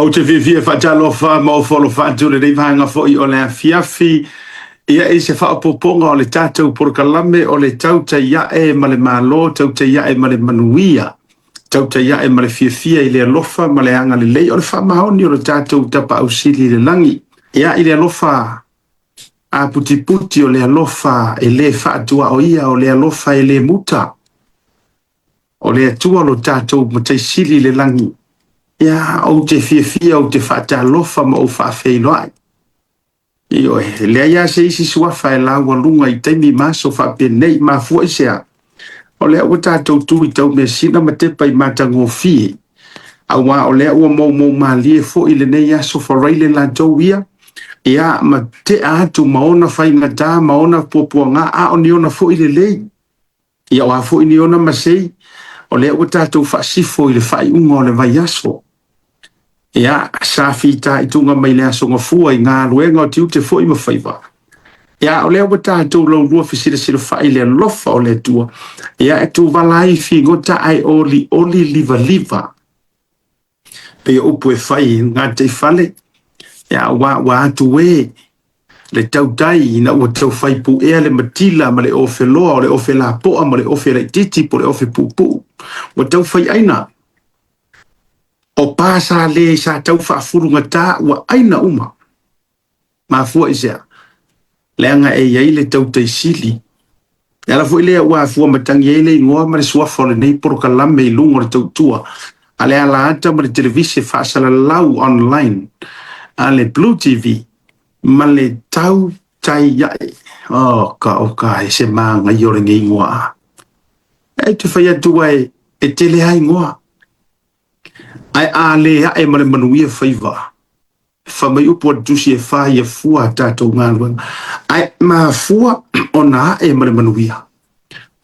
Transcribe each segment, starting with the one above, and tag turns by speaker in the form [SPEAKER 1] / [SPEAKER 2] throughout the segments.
[SPEAKER 1] Ou te fiafia e faatalofa ma ofo alofa atu i lenei vaega foi o le afiafi. Ia, i se faaopoopoga o le tatou polokalame o le Tautai Ae ma le Malo, Tautai Ae ma le Manuia, Tautai Ae ma le Fiafia i le alofa ma le agalelei o le faamaoni o le tatou Tapaau Sili i le lagi. Ia, i le alofa aputiputi o le alofa e le faatuaoia, o le alofa e le muta, o le Atua lo tatou Matai Sili i le lagi. Ia, ou te fiafia, ou te faatalofa ma ou faafeiloai. Ioe, e leai lava se isi suafa e laualuga i taimi ma aso faapenei, mafua i se a? O lea ua tatou tu i taumeasina ma tepa i matagofie, aua o lea ua moumou malie foi lenei aso faraile latou ia, ia ma tea atu ma ona faigata ma ona puapuaga, a o ni ona foi lelei. Ia o a foi ni ona masei, o lea ua tatou faasifo i le faaiuga o le vaiaso. Ia, sa fitaituga mai le aso Gafua i galuega o tiute foi ma faiva. Ia, o lea ua tatou laulua fesilasilafai i le alofa o le Atua, ia e tuvala ai figota ae olioli livaliva. Pei o upu e fai i gataifale, ia aua ua atu e le tautai ina ua taufai puea le matila ma le ofeloa o le ofe lapoa ma le ofe laitiiti po o le ofe puupuu. Ua taufai aina. O pa sa le sa tau faafulugata ua aina uma. Mafua i se a? Leaga e i ai le tautai sili. E ala foi lea ua afua matagi ai le igoa ma le suafa o lenei polokalame i luga o le tautua a le alaata ma le televise faasalalau online a le Blue TV ma le Tautai Ae. Oh, ka oka e se māngai o lenei igoa a. E te fai atu ai e tele a igoa. Ae a le ae ma le manuia faiva. Fai mai upu a le Tusi e whāia fua a tātou galuega. Ae mafua ona ae ma le manuia,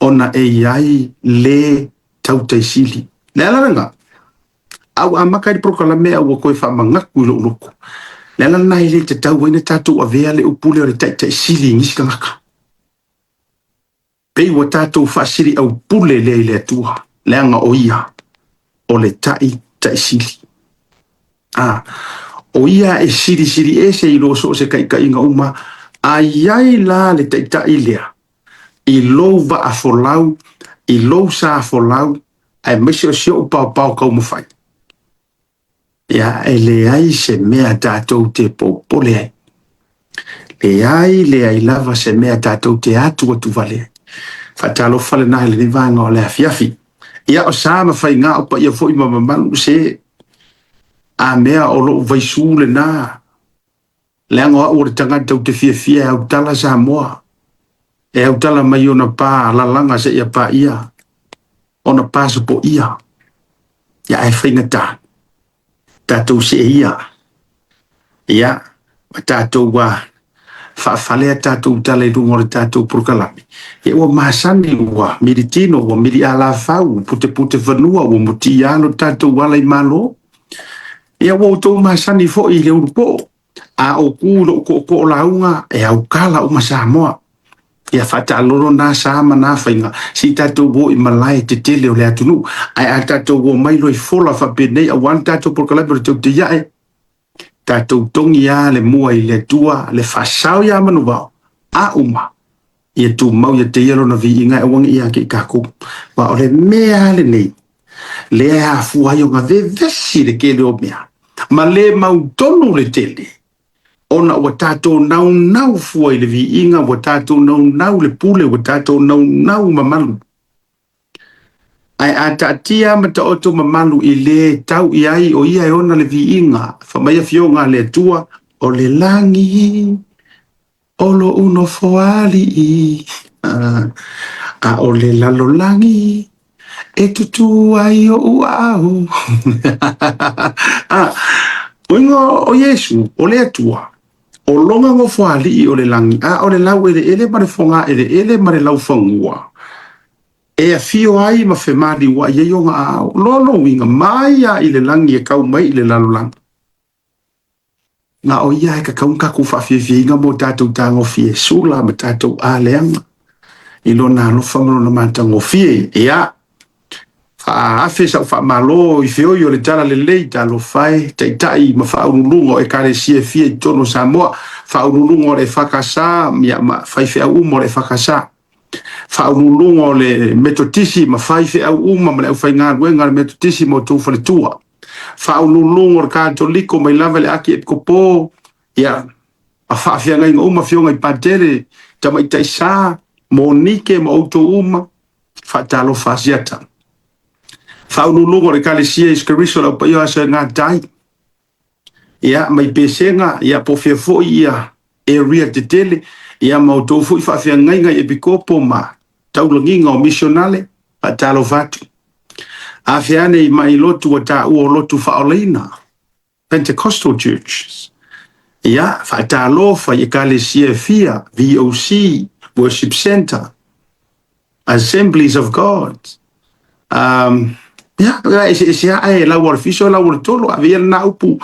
[SPEAKER 1] ona e i ai le tautai sili. Le ala lena, a ua amata ai le polokalame a ua toe faamagatu i lou loto. Le ala lena e le tatau ai na tatou avea le upu lea o le taitai sili i nisi tagata. Pei ua tatou faasiliaupule lea i le Atua, leaga o Ia o le Taitaisili. A, o Ia e silisili ese i lo so o se taitaiga uma, a i ai la le Taitai lea i lou vaa folau, i lou sa folau, aemaise o si ou paopao taumafai. Ia, e leai se mea tatou te popole ai. Leai, leai lava se mea tatou te atuatuvale ai. Faatalofa lena i lenei vaega o le afiafi. Ia, o sa ma faiga o paia foi ma mamalu se a mea o lou vaisū lena. Leaga o au o le tagata ou te fiafia e autala Samoa, e autala mai ona pa lalaga seia paia ona pa sopoia. Ia ae faigata, tatou see ia, ia, ma tatou ua faafale a tatou tala i luga o le tatou polokalame. Ia ua masani, ua militino, ua milialafau, ua putepute fanua, ua mutia lo tatou ala i Malo. Ia ua outou masani foi i le ulupoo, a ou ku i lou tootoo lauga, e aukala uma Samoa. Ia faataalolo na sa ma na faiga, se i tatou o i malae tetele o le atunuu. Ae a tatou o mai loa i fola faapenei aua le tatou polokalame o le Tautai Ae, tatou togi lava le mua i le Atua, le faasao ia Manuvao, a uma, ia tumau ia te ia lona viiga e aua ne i ia te i tatou. Aua o le mea lava lenei, lea e afua ai ona vevesi le tele o mea, ma le mautonu le tele, ona ua tatou naunau fua i le viiga, ua tatou naunau le pule, ua tatou naunau mamalu. Ae a taatia ma taoto mamalu i le tau i ai o ia e ona le viiga, fai mai afioga a le Atua, o le lagi o lo'u nofoalii, a o le lalolagi e tutū ai oʻu aao. Uiga o Iesu, o le Atua, o lona nofoalii o le lagi, a o le laueleele ma le fogaeleele ma le laufanua, e afio ai ma femaliuai ai ona aao. Lona uiga, mai lava i le lagi e tau mai i le lalolagi. Na o ia e tatau ona tatou faafiafiaina mo tatou tagofie sula ma tatou aleaga i lona alofa ma lona matagofie. Ia, Faafe sau faamalo i feoi o le Talalelei, talofa e, taitai ma faauluuluga o Ekalesia e fia i totonu o Samoa, faauluuluga o le EFKS ma faifeau uma o le EFKS, faauluuluga o le Metotisi ma faifeau uma ma le aufaigaluega a le Metotisi ma outou faletua, faauluuluga o le Katoliko mai lava i le Akiepikopo, ia, ma faafeagaiga uma, afioga i Patele, Tamaitai Sa, Monike ma outou uma, faatalofa asiata. Faauluuluga o le Ekalesia Iesu Keriso o le Au Paia o Aso e Gata ai, ia, mai Pesega, ia, po o fea foi ia area tetele, ia, ma outou foi faafeagaiga i Epikopo ma taulagiga o misionale, faatalofa atu. Afe ane i mai lotu ua taua o lotu faaolaina, Pentecostal Churches. Ia, faatalofa i Ekalesia e fia, VOC, Worship Center, Assemblies of God. Ia, eseese ae lau o le fiso, lau o le tolo, ave ia lena upu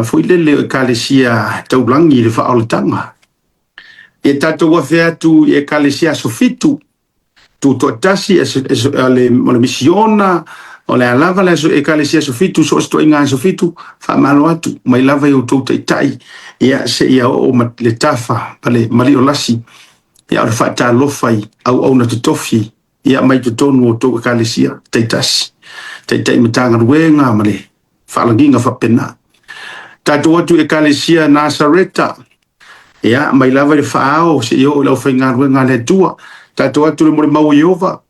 [SPEAKER 1] foi lele o Ekalesia taulagi i le faaolataga. Ia tatou afe atu i Ekalesia Aso Fitu, tutoatasi, o le misiona, o le a lava le aso Ekalesia Aso Fitu, so o se toaiga Aso Fitu, faamalo atu, mai lava i outou taitai, ia seia oo ma le tafa ma le maliolasi, ia o le faatalofa i auauna totofi, ia mai totonu o outou Ekalesia taitasi, taitai Matagaluega ma le faalagiga faapena. Tatou atu i Ekalesia Nasareta, ia mai lava i le faaao seia oo i le aufaigaluega a le Atua. Tatou atu i le molimau o Ieova,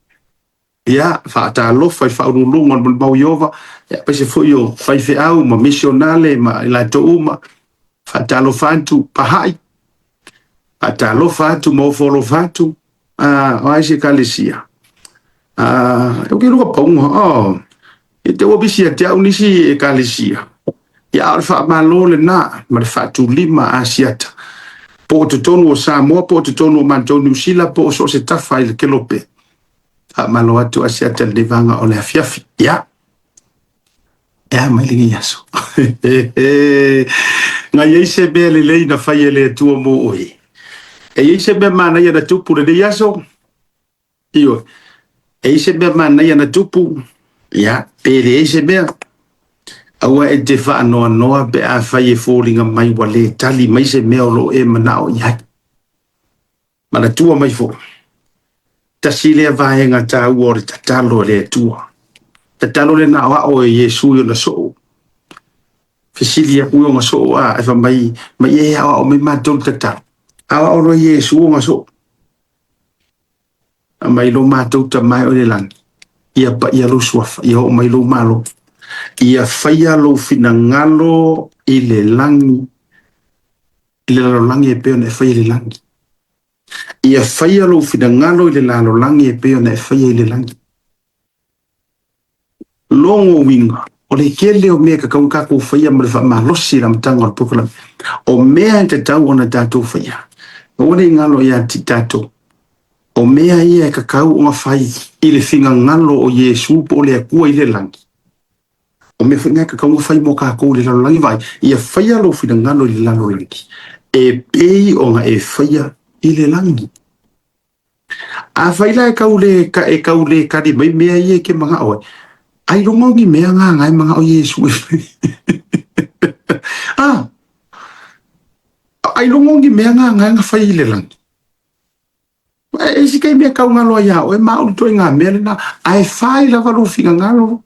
[SPEAKER 1] ia faatalofa i faauluuluga o le molimau o Ieova, ia aemaise foi o faifeau ma misionale ma i latou uma. Faatalofa atu Paha'i, faatalofa atu ma ofo alofa atu, o ai se Ekalesia? E ke luga paunga, oh, e te ua misi ia te au nisi Ekalesia. Ia a o le faamalo lena ma le faatulima asiata. Po o totonu o Samoa, po o totonu o matou Niu Sila, po o so o se tafa i le kelope. Faamalo atu asiata i lenei vaega o le afiafi. Ia, e a mai lenei aso. Na i ai se mea lelei na fai e le Atua mo oe. E i ai se mea manaia na tupu lenei aso? Ioe. E i ai se mea manaia na tupu? Ia, pe leai se mea. Aua e te faanoanoa pe afai e foliga mai ua le tali mai se mea o lo o e manao i ai. Manatua mai foi, tasi lea vaega taua o le tatalo a le Atua. Tatalo lena aoao e Iesu i ona soo. Fesili aku i ona soo a, e fai mai, mai e aoao mai matou le tatalo. Aoao loa Iesu ona soo. Aumai lo matou Tama e oe i le lagi, ia paia lou suafa, ia oo mai lou Malo, ia faia lou finagalo i le lagi, i le lalolagi e pei ona e faia i le lagi. Ia faia lou finagalo i le lalolagi e pei ona e faia i le lagi. Logo uiga, o le tele o mea e tatau ona tatou faia ma le faamalosi i le amataga o le polokalame. O mea e tatau ona tatou faia, aua ne i galo ia te tatou, o mea ia e tatau ona fai i le finagalo o Iesu po o le Atua i le lagi. O mea foi na e tatau ona fai mo tatou i le lalolagi, vaai, ia faia lou finagalo i le lalolagi e pei ona e faia i le lagi. Afai la e tau le, e tau le tali mai mea ia e te manao ai, ailoga o ni mea na na e manao Iesu e fai. Ah, ailoga o ni mea na na na fai i le lagi. E isi taimi e tau galo ai ia oe ma au le ituaiga mea lena, ae fai lava lou finagalo.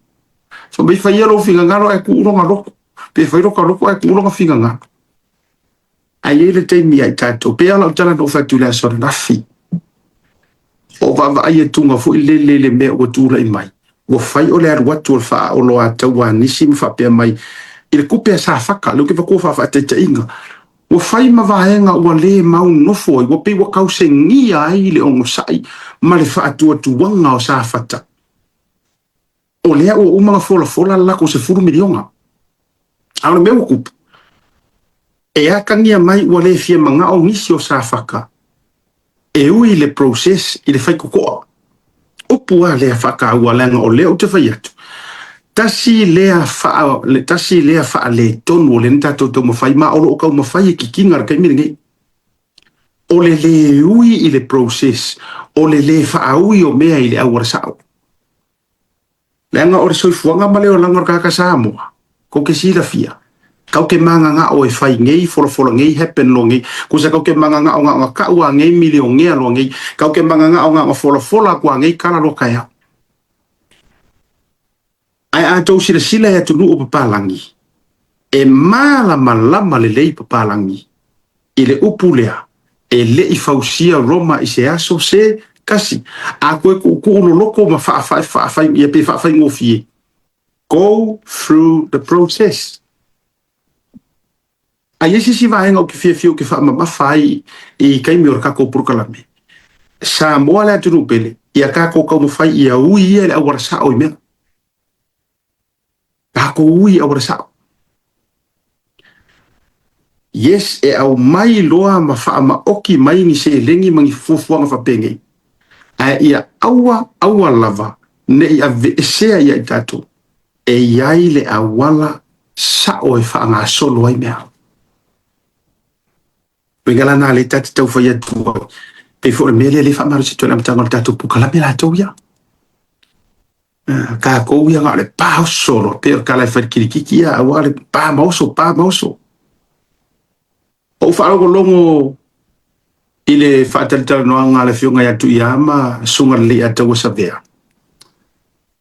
[SPEAKER 1] Fai mai faia lou finagalo ae tuu lona loto. Pe fai loka loto ae tuu lona finagalo. Ae i ai le taimi ia i tatou. Pei lava o lau tala na ou fai atu i le aso ananafi. O vaavaai atuga foi lele i le mea ua tulai mai, ua fai o le alu atu o le faaoloataua a nisi ma faapea mai i le tupe a Safata, lea ou te avatua faafaataitaiga, ua fai ma vaega ua le mau nofo ai, ua pei ua tausegia ai le onosai ma le faatuatuaga o Safata. O lea ua uma ona folafola le latou 10 miliona. A o le mea ua tupu, e atagia mai ua le fia manao nisi o Safata e ui i le process i le faitotoa. Upu a lea faataua leaga o lea ou te fai atu, tasi lea faa, tasi lea faaletonu o lea na tatou taumafai ma o lo o taumafai e kikina i le taimi lenei. O le le ui i le process, o le le faaui o mea i le auala sao. Leaga o le soifuaga ma le olaga o le tagata Samoa, kou te silafia, kau te magaga'o e fai nei, folafola nei, happen loa nei. Kusa kau te magaga'o na ona ka'u a nei milionea loa nei, kau te magaga'o na ona folafola atu a nei kala loa taeao. Ae a tou silasila i atunuu o papalagi, e malamalama lelei papalagi i le upu lea, e le i fausia Roma i se aso se tasi. A toe tuutuu loloto ma faafai, ia pe faafaigofie, go through the process. A i ai se isi vaega ou te fiafia ou te faamamafa ai i taimi o le tatou polokalame, Samoa le atunuu pele, ia tatou taumafai ia ui ia i le auala sao i mea. Tatou ui i auala sao. Yes, e aumai loa ma faamaoki mai ni seleni ma ni fuafuaga faapenei, ae ia aua, aua lava ne i aveesea ia i tatou. E i ai le auala sao e faagasolo ai mea. Uiga la na lea ta te tau fai atu ai, pei foi o le mea lea lea e faamalosi atu ai le amataga o le tatou polokalame latou ia. Tatou ia na o le pa oso loa, pei o le tala e fai i le kilikiki ia, aua le pa ma oso, pa ma oso. Ou faalogologo i le faatalatalanoaga a le Afioga ia Tuiama Susuga Leleiataua Savea,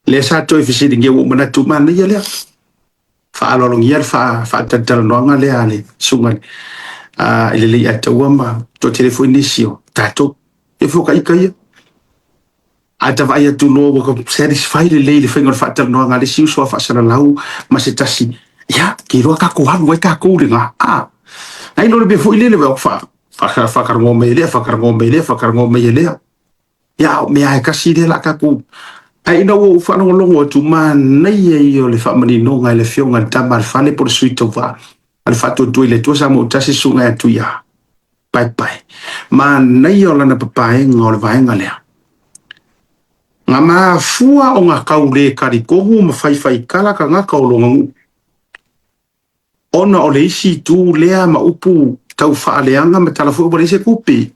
[SPEAKER 1] lea sa toe fesiligia, ua ou manatu, manaia lea. Faaaloalogia le faatalatalanoaga lea a le Susuga i le Leiataua ma toatele foi nisi o tatou. E foi ka ika ia. A ta vaai atu loa ua satisfy lelei le faiga o le faatalanoaga a le isi uso a faasalalau ma se tasi, ia, ke iloa tatou alu ai tatou lena. A, nai lo le mea foi lele, faatalanoa mai e lea, faatalanoa mai e lea, faatalanoa mai e lea. Ia, o mea e tasi lea la tatou. Ae ina ua ou faalogologo atu, manaia ia o le faamaninoga e le Afioga i le Tama a le Fale po o le Sui Tauva a le Faatuatua i le Atua Samoa Tasi, Susuga ia Tuia Paepae. Manaia o lana papaega o le vaega lea. Na mafua ona tau le talitonu ma faifaitala tagata o lona nuu, ona o le isi itu lea ma upu tau faaleaga ma tala foi ua leai se tupe,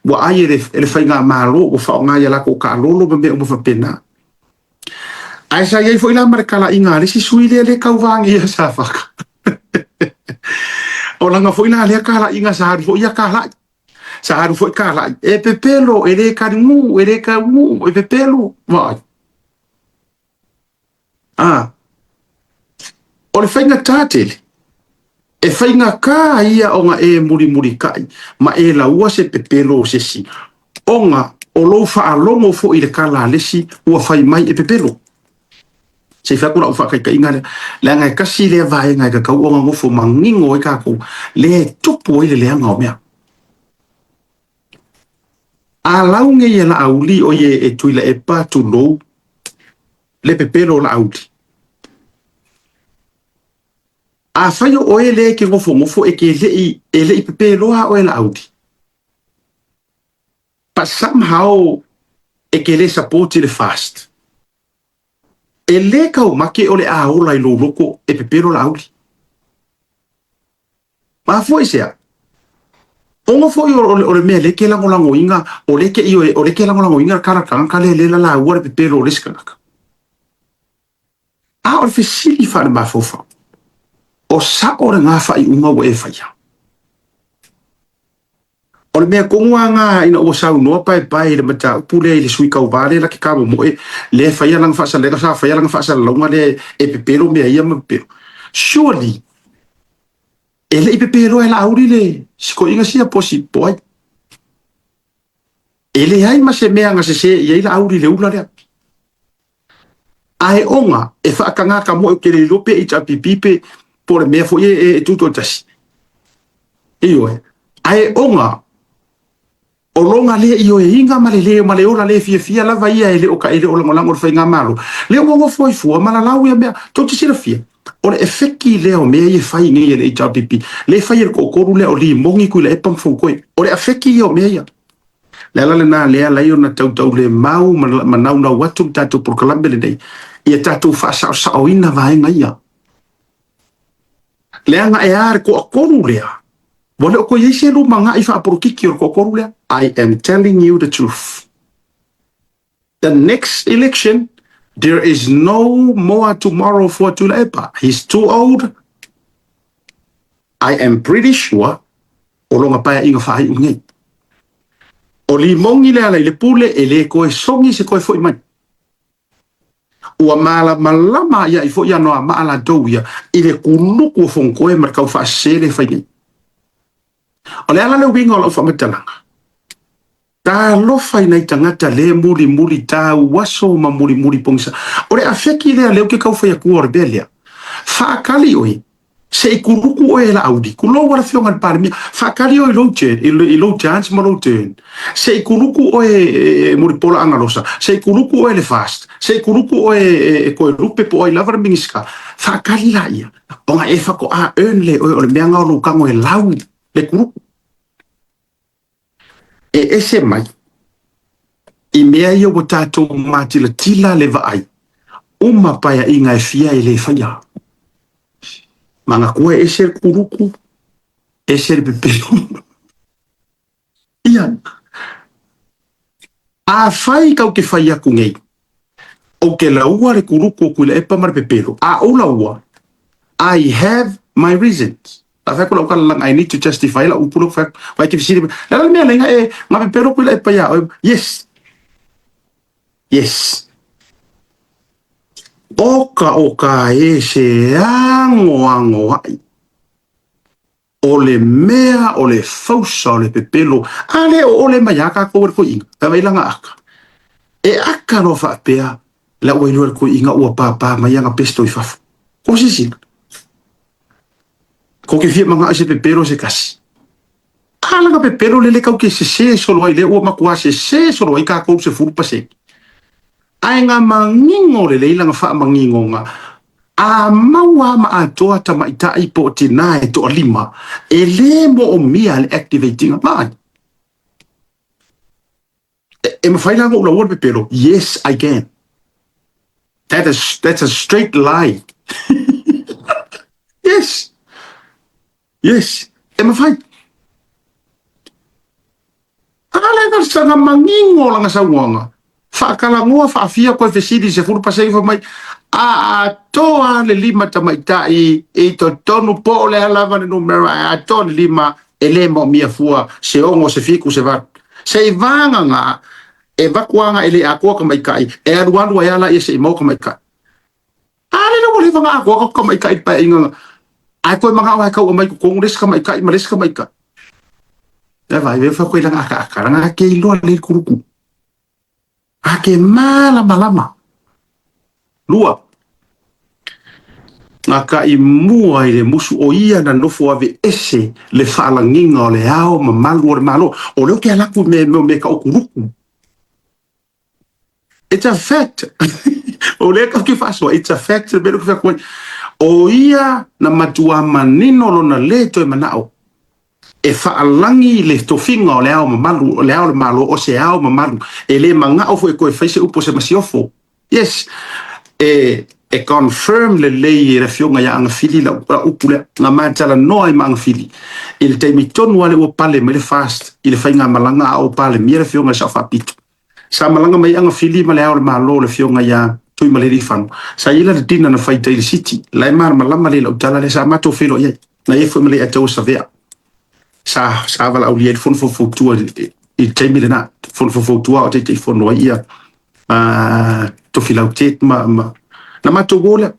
[SPEAKER 1] ua ai e le faigamalo, ua faaaoga i a latou taalolo ma mea uma faapena. Ae sa i ai foi la ma le talaiga a le isi sui lea le tauvagia Safata. O lana foi la lea talaiga sa alu foi ia talai. Sa alu foi talai. E pepelo, e le talinuu, e le taunuu, e pepelo. Vaai. A, o le faigata tele, e faigata ia ona e mulimulitai ma e laua se pepelo o se isi, ona o lou faalogo foi i le tala a le isi ua fai mai e pepelo. Se i fai atu lau faataitaiga lea, leaga e tasi lea vaega e tatau ona nofo manino ai tatou, lea e tupu ai le leaga o mea. A lau nei e Laauli, oi e Tuilaepa, tulou, le pepelo o Laauli. Afai o oe lea e te nofonofo e te le'i, e le'i pepeloa oe Laauli. But somehow e te le support i le fast. E lē taumate o le a ola i lou loto e pepelo Laauli. Mafua i se a? Ona foi o le mea lea e te lagolagoina, o lea e te ioe, o lea e te lagolagoina le tala tagata lea lea e lalaua le pepelo o le isi tagata. A o le fesili faalemafaofao, o sao lena faaiuga ua e faia? O le mea tonu lava lena ina ua saunoa Paepae i le mataupu lea i le sui tauva lea la te tamomoe, lea e faia lana faasalalauga, sa faia lana faasalalauga lea e pepelo mea ia ma pepelo. Surely, e le i pepeloa e Laauli le sikoiga sia po si po ai. E leai ma se mea na sese i ai Laauli i le ula lea. Ae ona e faatagata moe ou te le iloa pe HRPP pe po o le mea foi e tutoatasi. Ioe. Ae ona o lona le ioeina ma le le ma le ola le fiafia lava ia e le o e le o lagolago i le faigamalo, lea ua nofo ai fua ma lalau ia mea. Tou te silafia, o le efeki lea o mea ia e fai nei e le HRPP, lea e fai e le toatolu lea o Limoni, Tuilaepa ma Foutoe, o le afeki ia o mea ia. Le ala lena lea ala ai ona tautaulemau ma naunau atu le tatou polokalame lenei, ia tatou faasaosaoina vaega ia. Leaga e a le toatolu lea, ua le o toe i ai se lumanai faapolokiki o le toatolu lea. I am telling you the truth. The next election, There is no more tomorrow for Tuilaepa. He's too old. I am pretty sure o lona paeaiga faaiu nei. O Limogi Lealailepule e le toe sogi se toe foi mai. Ua malamalama ia i foi Anoamaa latou ia i le kuluku o Fonotoe ma le tau faasese le fai nei. O le ala le uiga o lau faamatalaga, talofa i nai tagata le mulimuli tau aso ma mulimuli pogisa. O le afeki lea lea ou te tau fai atua o le mea lea. Faakali oe, se i kuluku oe e Laauli, tulou a le afioga i le Palemia, faakali oe i lou turn, i lou chance ma lou turn. Se i kuluku oe e Mulipola Anarosa, se i kuluku oe le FAST, se i kuluku oe e Toelupe po o ai lava le Minisita. Faakali laia, ona e faatoa earn lea e oe o le mea lena o lou tago e lau le kuluku. E ese mai i mea ia ua tatou matilatila le vaai, uma paeaiga e fia e le faia. Manatua e ese le kuluku, ese le pepelo. Ia, afai kau te fai atu nei, ou te laua le kuluku o Tuilaepa ma le pepelo, a ou laua, I have my reasons. A fai atu lau tala laga, I need to justify lau upu lea ou te fai atu. Vai te fesili mai, le a la le mea lea e nga pepelo Tuilaepa ia oe? Yes. Yes. Oka oka e se agoagoaʻi. O le mea o le fausa o le pepelo, a lea o ʻole mai a kākou e le koiʻina, e vai lana aka. E aka loa faapea la ua iloa e le koiʻina ua pāpā mai ana pesto i fafo. Ko sisina. Ko ke fia manaʻo i se pepelo se kasi. A lana pepelo lele kau ke sesē solo ai lea ua matua sesē solo ai kākou 10%. Ae nga manino lelei lana faamaninoga, a maua ma atoa tamaitaʻi po o tinā e toalima, e lē moomia le activate ina mai. E mafai la ona ou laua le pepelo? Yes, I can. That's a straight lie. Yes. Yes, e mafai. A le ga sanga manino lana saunoaga, faatalanoa faafia koe fesili 10% fai mai, a atoa le lima tamaitai i totonu po o le a lava le numera ae atoa le lima e le maomia fua se 6, se 7, se 8. Se i vagana e vaku aga e le atoa tamaitai e alualu ai a laia se i maua tamaitai. A lele ua leva ona atoa tatou tamaitai i le paeaiga ae toe manao lava e tau aumai i totonu le isi tamaitai ma le isi tamaitai. E vaai, e fai koe i lana akaaka, lana ake iloa lelei le kuluku. Ake malamalama. Lua, gataʻi mua i le musu o ia na nofo aveese le faalagiga o le Ao Mamalu o le Malo. O lea ou te ala atu i mea mea tau kuluku. It's a fact. O lea ou te faasoa, it's a fact le mea lea ou te fai atu ai. O ia na matua manino lona lē toe manao e faalagi le tofiga o le Ao Mamalu, o le Ao o le Malo, o se ao mamalu. E le manao foi e toe fai se upu o se masiofo. Yes, e, e confirm lelei e le afioga ia Agafili lau, lau upu lea. Na ma talanoa ai ma Agafili i le taimi tonu lava lea ua pale mai le FAST i le faigamalaga a o Palemia le afioga i le Sao Faapito. Sa malaga mai Agafili ma le Ao o le Malo le afioga ia Tuimalealiifano. Sa i ai la le dinner na fai i tai i le City. La e malamalama lelei lau tala lea sa matou feiloai ai. Na i ai foi ma Leiataua Savea. Sa, sa valaaulia ai le fono faufautua i le taimi lena. Fono faufautua a o Taitaifono ai ia Tofilau Ted ma, ma na matou o lea.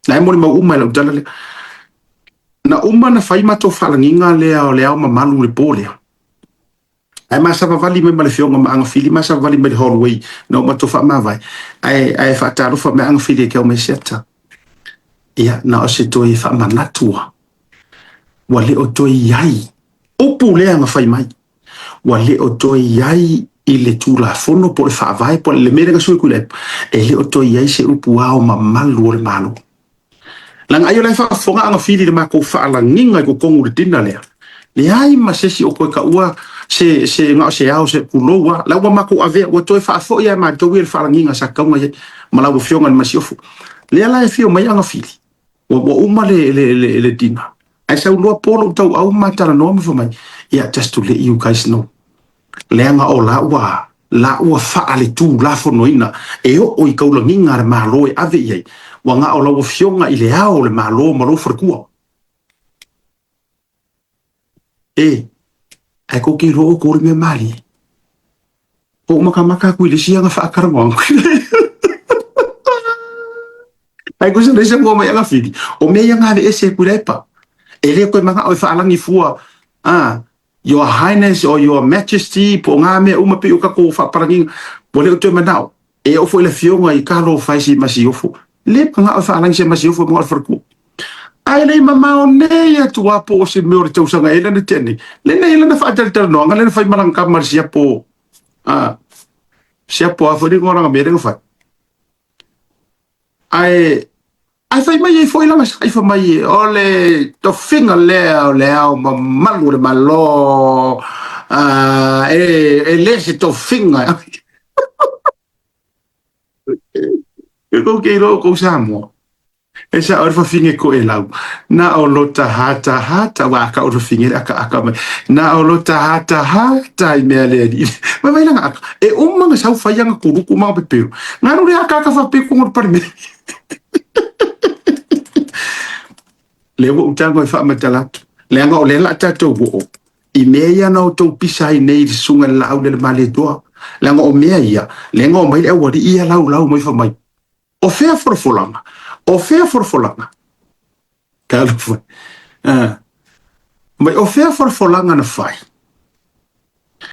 [SPEAKER 1] Na e molimau uma i lau tala lea. Na uma na fai matou faalagiga lea o le Ao Mamalu i le po lea. Ae ma savavali mai ma le afioga ma Agafili, ma savavali mai le hallway na o matou faamavae. Ae, ae faatalofa mai Agafili e ke au mai siata. Ia, na o se toe faamanatua. Ua le o toe i ai. Upu lea na fai mai. Ua le o toe i ai i le Tulafono po o le Faavae po o le mea lea na sui Tuilaepa, e le o toe i ai se upu ao mamalu o le Malo. Leaga ai o la e faafofoga Agafili i le matou faalagiga i totonu o le dinner lea, leai ma se isi o toe taua se, se, na o se ao, se pulou lava. La ua matou avea, ua toe faafoi lava e matou ia le faalagiga sa tatau ona i ai ma lau Afioga i le Masiofo. Lea la e afio mai Agafili, Ua, ua uma le, le, le, le dinner. Ae sau loa po lou tauau ma talanoa ma fai mai, yeah, just to let you guys know. Leaga o la ua, la ua faaletulafonoina e oo i taulagiga a le Malo e ave i ai, ua na o lau Afioga i le Ao o le Malo ma lou faletua. E, ae tou te iloa outou le mea malie. Ou matamata atu i le isi aga faatalanoaga. Ae tusa le isi mai aga fili, o mea ia na aveese e Tuilaepa. E le toe manao e faalagi fua, Your Highness or Your Majesty, po o ngā mea uma pe o tatou faapalagiga, ua le o toe manao. E oo foi le afioga i talofa e si Masiofo. Le manao e faalagi se Masiofo e manao le faletua. Ae le i mamao nei atu lava po o se mea o le tausaga ea lea na tea nei. Le nei lana faatalatalanoaga lea na fai ma lana tama le siapo, siapo a foi le igoa o lana mea lea na fai. Ae fai mai ai foi lana saifa mai o le tofiga lea o le Ao Mamalu o le Malo, e le se tofiga. E kou te iloa outou Samoa. E sao le fafine toelau. Na o lota hatahata, ua aka o le fafine le akaaka mai. Na o lota hatahata i mea le alii. Mai vai langa aka. E uma na sau fai anga kuluku ma pepero. Ngaru le akaaka faapea i totonu o le Palemene. Lea ua ou tago e faamatala atu. Leaga o lea la tatou oo i mea ia na outou pisa ai nei i le susuga i le Laaulialemalietoa. Leaga o mea ia, lea na omai le aualii ia laulau mai fai mai. O fea folafolaga? O fea folafolaga? Talofa. Mai o fea folafolaga na fai?